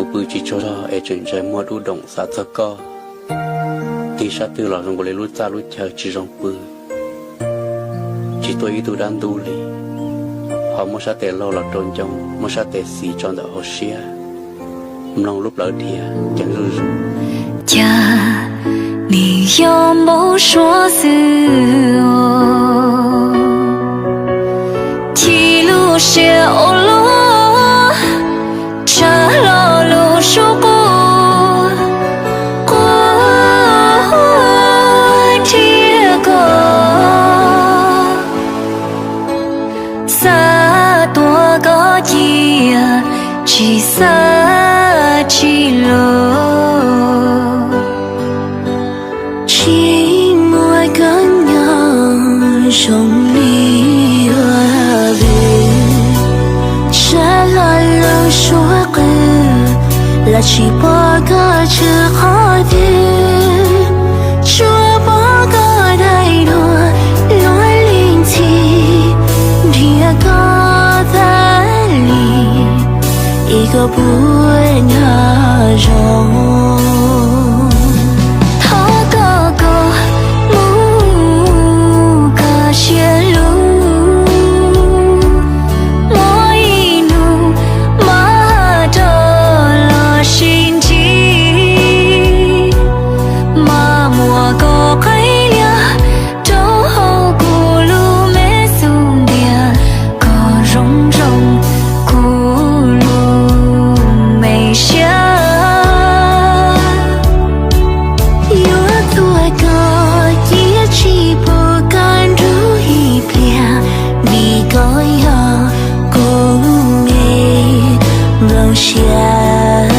Kuv pw tsis tsaug zog es tseem ntshai muaj dub doom xav txog koj. Tig sab twg los zoo nkaus li lub txaj lub chaw tsis zoo pw, tsis tuaj ib tug dab ntub li. Ho muab sab tes laug los rau ncoo, muab sab tes xis tso ntawm hauv siab, mloog lub plawv dhia ceeb zuj zus. Cas nws yog npau suav xwb os. Chim lub siab ua luaj, tshaj lo lub suab quaj, quaj thiab koj. Xav tuav koj cia, tsis xav tsis los. Tsis muaj koj nyob zoo li ua vwm, tshaj lo lub suab qw, los tsis pom koj tsw qhov twg, tsuas pom koj daim duab luag li ntxhi, nrhiav koj tas li, ib koj puas nyob zoo. Thov koj koj mus kaj siab lug, muaj ib hnub mam rov los sib ntsib, mas muab koj qaij lias rau hauv kuv lub me xub ntiag, kom zoo zoo kuv lub me siab. Yuav tuav koj cia tsis pub koj nrug ib pliag, vim koj yog kuv me nplooj siab.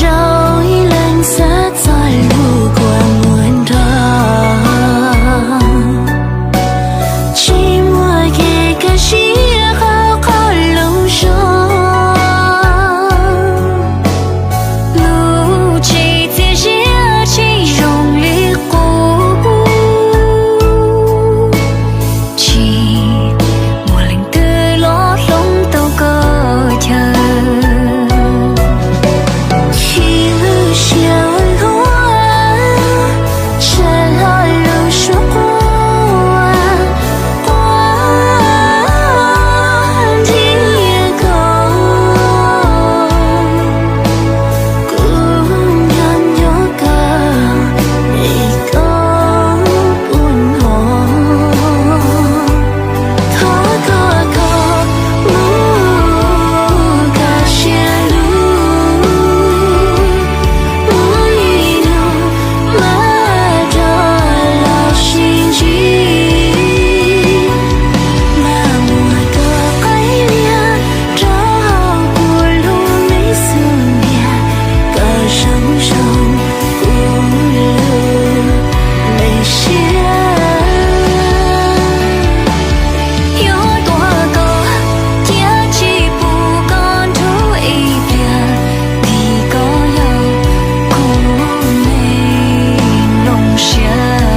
Zoo ib leeg xav txog lub kua muag nrog, tsis muaj kev kaj siab qhov qhov lub zog. Lub tsev txias ziab tsis zoo li qub, tsis muaj leej twg los hloov tau koj chaw. Chim lub siab luag, tshaj lo lub suab quaj, quaj nrhiav koj. Kuv nyob nyob koj, es koj puas hnov. Thov koj koj mus kaj siab lug, muaj ib hnub mam rov los sib ntsib, mas muab koj qaij lias rau hauv kuv lub me xub ntiag, kom zoo zoo kuv lub me siab. Yuav tuav koj cia tsis pub koj nrug ib pliag, vim koj yog kuv me nplooj siab.